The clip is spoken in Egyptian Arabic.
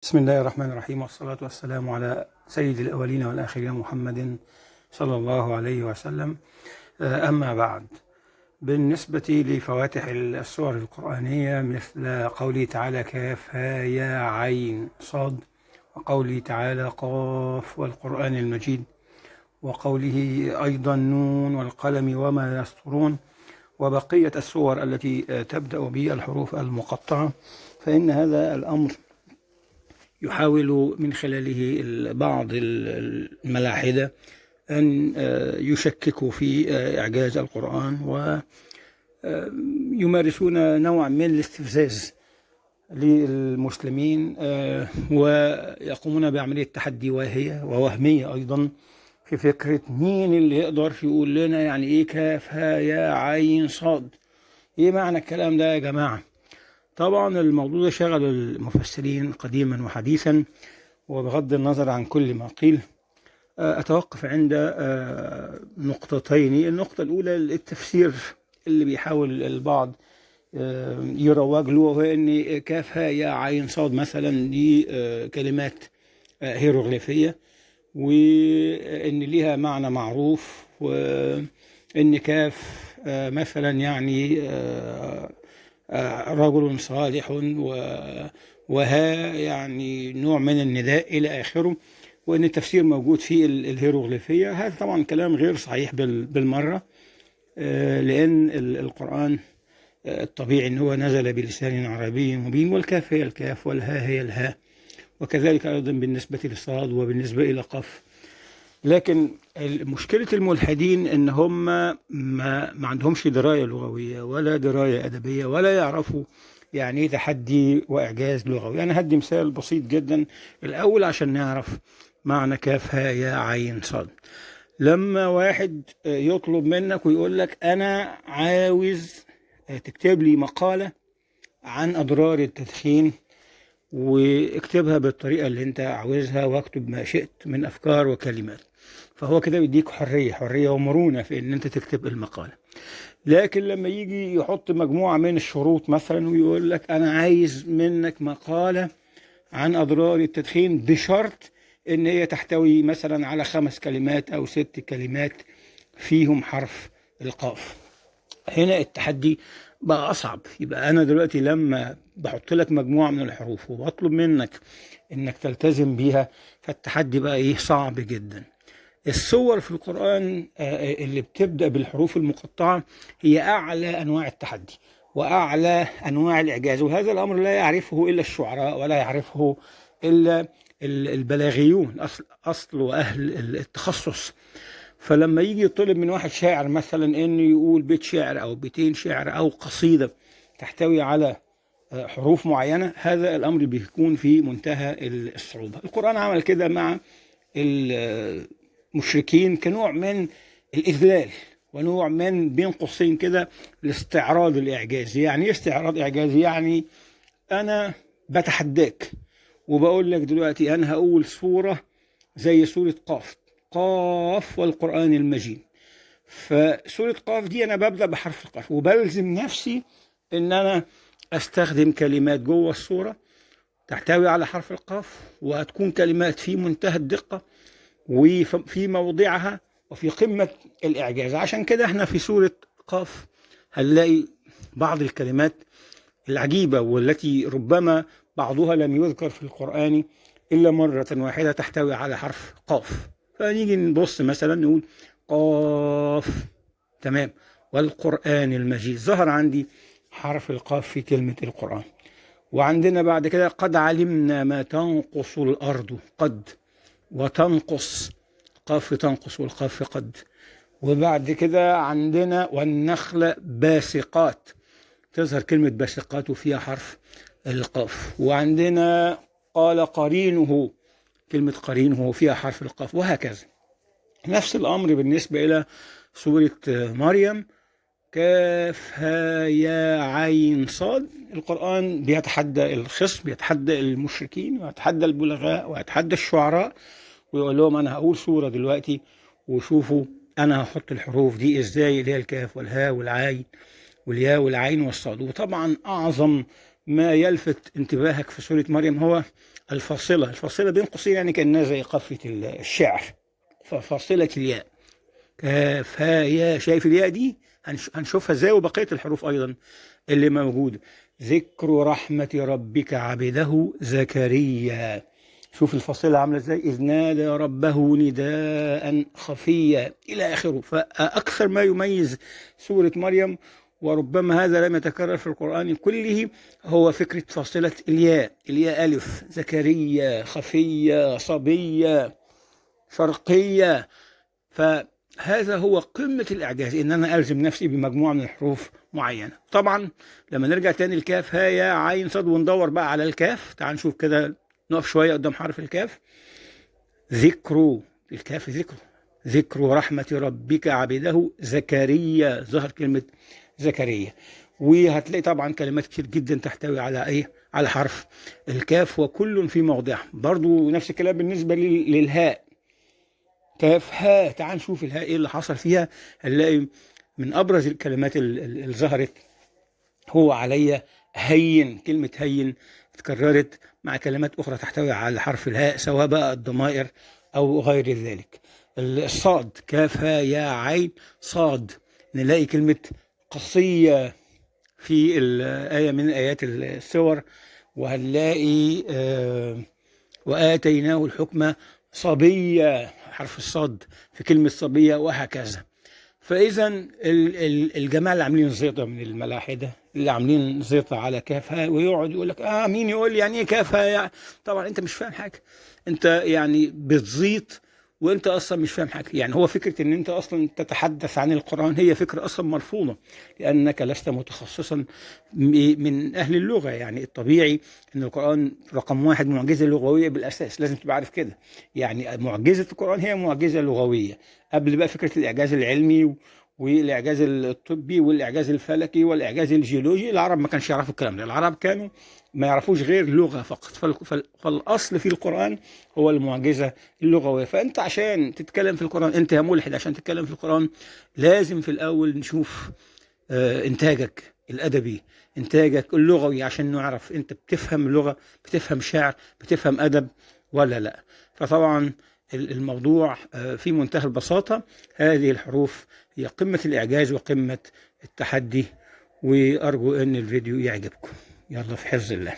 بسم الله الرحمن الرحيم، والصلاة والسلام على سيد الأولين والآخرين محمد صلى الله عليه وسلم. أما بعد، بالنسبة لفواتح السور القرآنية مثل قوله تعالى كاف ها يا عين صاد، وقوله تعالى قاف والقرآن المجيد، وقوله أيضا نون والقلم وما يسطرون، وبقية السور التي تبدأ بالحروف المقطعة، فإن هذا الأمر يحاول من خلاله بعض الملاحدة أن يشككوا في إعجاز القرآن ويمارسون نوع من الاستفزاز للمسلمين، ويقومون بعملية تحدي واهية ووهمية أيضا في فكرة مين اللي يقدر يقول لنا يعني إيه كاف ها يا عين صاد، إيه معنى الكلام ده يا جماعة؟ طبعا الموضوع ده شغل المفسرين قديما وحديثا، وبغض النظر عن كل ما قيل أتوقف عند نقطتين. النقطة الأولى التفسير اللي بيحاول البعض يروج له، وهو أن كاف ها يا عين صاد مثلا دي كلمات هيروغليفية، وأن ليها معنى معروف، وأن كاف مثلا يعني رجل صالح، وها يعني نوع من النداء إلى آخره، وأن التفسير موجود في الهيروغليفية. هذا طبعا كلام غير صحيح بالمرة، لأن القرآن الطبيعي أنه هو نزل بلسان عربي مبين، والكاف هي الكاف والها هي الها، وكذلك أيضا بالنسبة للصاد وبالنسبة إلى قاف. لكن مشكلة الملحدين إن هم ما عندهمش دراية لغوية ولا دراية أدبية، ولا يعرفوا يعني إيه تحدي وإعجاز لغوي. أنا هدي مثال بسيط جدا الأول عشان نعرف معنى كاف ها يا عين صاد. لما واحد يطلب منك ويقول لك أنا عاوز تكتب لي مقالة عن أضرار التدخين، واكتبها بالطريقة اللي انت عاوزها، واكتب ما شئت من أفكار وكلمات، فهو كده بيديك حرية ومرونة في ان انت تكتب المقالة. لكن لما يجي يحط مجموعة من الشروط مثلا ويقول لك انا عايز منك مقالة عن أضرار التدخين بشرط ان هي تحتوي مثلا على 5 كلمات او 6 كلمات فيهم حرف القاف، هنا التحدي بقى أصعب. يبقى أنا دلوقتي لما بحط لك مجموعة من الحروف وبطلب منك إنك تلتزم بيها، فالتحدي بقى إيه؟ صعب جدا. الصور في القرآن اللي بتبدأ بالحروف المقطعة هي أعلى أنواع التحدي وأعلى أنواع الإعجاز، وهذا الأمر لا يعرفه إلا الشعراء ولا يعرفه إلا البلاغيون، أصل وأهل التخصص. فلما يجي يطلب من واحد شاعر مثلا انه يقول بيت شعر او بيتين شعر او قصيدة تحتوي على حروف معينة، هذا الامر بيكون في منتهى الصعوبة. القرآن عمل كده مع المشركين كنوع من الإذلال ونوع من بين قوسين كده الاستعراض الإعجازي. يعني ايه استعراض إعجازي؟ يعني انا بتحداك وبقول لك دلوقتي انا هقول صورة زي سورة قاف، قاف والقرآن المجيد. فسورة قاف دي أنا ببدأ بحرف القاف، وبلزم نفسي إن أنا أستخدم كلمات جوه السورة تحتوي على حرف القاف، وهتكون كلمات في منتهى الدقة وفي موضعها وفي قمة الإعجاز. عشان كده احنا في سورة قاف هنلاقي بعض الكلمات العجيبة والتي ربما بعضها لم يذكر في القرآن إلا مرة واحدة تحتوي على حرف قاف. فنيجي نبص مثلا نقول قاف، تمام، والقرآن المجيد، ظهر عندي حرف القاف في كلمة القرآن. وعندنا بعد كده قد علمنا ما تنقص الأرض، قد وتنقص، قاف تنقص والقاف قد. وبعد كده عندنا والنخل باسقات، تظهر كلمة باسقات وفيها حرف القاف. وعندنا قال قرينه، كلمة قرينه فيها حرف القاف، وهكذا. نفس الأمر بالنسبة إلى سورة مريم، كاف ها يا عين صاد. القرآن بيتحدى الخصم، بيتحدى المشركين، ويتحدى البلغاء، ويتحدى الشعراء، ويقول لهم أنا هقول سورة دلوقتي وشوفوا أنا هحط الحروف دي إزاي، اللي هي الكاف والها والعين والياء والعين والصاد. وطبعا أعظم ما يلفت انتباهك في سورة مريم هو الفاصلة، الفاصلة بين قوسين يعني كأنها زي قافية الشعر، ففاصلة الياء كاف ها يا، شايف الياء دي هنشوفها ازاي، وبقية الحروف أيضا اللي موجودة. ذكر رحمة ربك عبده زكريا، شوف الفاصلة عاملة ازاي، إذ نادى ربه نداء خفيا إلى آخره. فأكثر ما يميز سورة مريم، وربما هذا لم يتكرر في القرآن كله، هو فكرة فاصلة الياء، الياء ألف، زكريا، خفية، صبية، شرقية. فهذا هو قمة الإعجاز، إن أنا ألزم نفسي بمجموعة من الحروف معينة. طبعا لما نرجع تاني الكاف ها يا عين صاد وندور بقى على الكاف، تعال نشوف كده، نقف شوية قدام حرف الكاف. ذكر الكاف، ذكر رحمة ربك عبده زكريا، ظهر كلمة زكريا. وهتلاقي طبعا كلمات كتير جدا تحتوي على ايه؟ على حرف الكاف، وكل في موضعه. برضو نفس الكلام بالنسبة للهاء، كاف هاء، تعال نشوف الهاء ايه اللي حصل فيها. هنلاقي من ابرز الكلمات اللي ظهرت هو علي هين، كلمة هين اتكررت مع كلمات أخرى تحتوي على حرف الهاء، سواء بقى الضمائر أو غير ذلك. الصاد، كاف هاء يا عين صاد، نلاقي كلمة قصية في الآية من آيات السور، وهنلاقي وآتيناه الحكمة صبية، حرف الصاد في كلمة صبية، وهكذا. فإذا الجماعة اللي عاملين زيطة من الملاحدة، اللي عاملين زيطة على كاف هاء، ويقعد يقول لك مين يقول لي يعني إيه كاف هاء يعني؟ طبعا أنت مش فاهم حاجة، أنت يعني بتزيط وأنت أصلا مش فاهم حاجة. يعني هو فكرة إن أنت أصلا تتحدث عن القرآن هي فكرة أصلا مرفوضة، لأنك لست متخصصا من أهل اللغة. يعني الطبيعي إن القرآن رقم واحد معجزة لغوية بالأساس، لازم تبقى عارف كده. يعني معجزة القرآن هي معجزة لغوية قبل بقى فكرة الإعجاز العلمي والإعجاز الطبي والإعجاز الفلكي والإعجاز الجيولوجي. العرب ما كانش يعرفوا الكلام ده، العرب كانوا ما يعرفوش غير لغة فقط. فالأصل في القرآن هو المعجزة اللغوية. فأنت عشان تتكلم في القرآن، أنت يا ملحد عشان تتكلم في القرآن لازم في الأول نشوف إنتاجك الأدبي، إنتاجك اللغوي، عشان نعرف أنت بتفهم لغة، بتفهم شعر، بتفهم أدب ولا لا. فطبعا الموضوع في منتهى البساطة، هذه الحروف هي قمة الإعجاز وقمة التحدي، وأرجو أن الفيديو يعجبكم. يلا في حفظ الله.